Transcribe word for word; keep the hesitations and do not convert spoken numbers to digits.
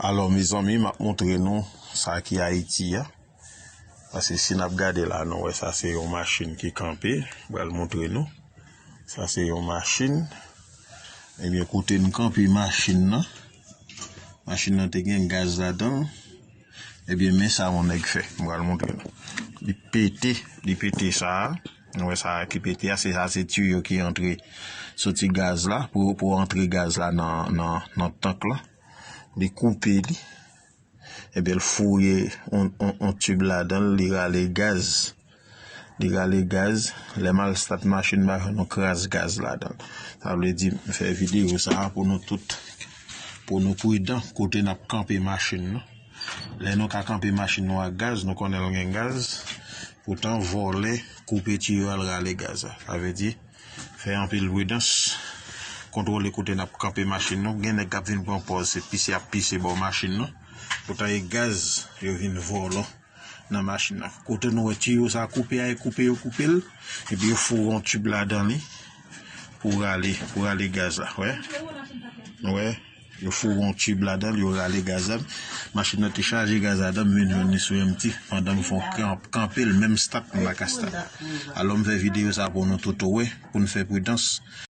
Alò, mezanmi, m ap montre nou sa ki Ayiti a. Paske si n ap gade la, nou wè sa se yon machin ki kanpe. M pral montre nou. Sa se yon machin. Ebyen, kote n kanpe machin nan, machin nan te gen gaz ladan l. Ebyen, men sa yon nèg fè. M pral montre nou. Li pete, li pete sa a. Nou wè sa a ki pete a, se sa se tiyo ki antre, soti gaz la, pou, pou antre gaz la nan, nan, nan tank la. Li koupe li. Ebyen, l foure yon, yon, yon tib ladan l, li rale gaz. Li rale gaz. Lè m al stat machin, m pa jwenn yon kras gaz ladan l. Sa vle di, m fè videyo sa a pou nou tout, pou nou pridan kote n ap kanpe machin nou. Lè nou ka kanpe machin nou ak gaz, nou konnen l gen gaz. Poutan, vòlè koupe tiyo a, l rale gaz la. Sa vle di, fè anpil pridans. Kontwole kote n ap kanpe machin nou. Gen nèg k ap vin pran pòz, se pise y ap pise bò machin nou. Poutan, e gaz yo vin vòlò nan machin nan. Kote nou wè tiyo sa koupe a, e koupe yo koupe l, epi yo foure yon tib ladan li pou rale, pou rale gaz la. Wè? Wè? Yo foure yon tib ladan l, yo rale gaz la. Machin nan te chaje gaz ladan, m vin jwenn li sou empty pandan m fè yon kanp, kanpe l, menm stat m pa ka stat. Alò, m fè videyo sa pou nou tout wè, pou n fè pridans.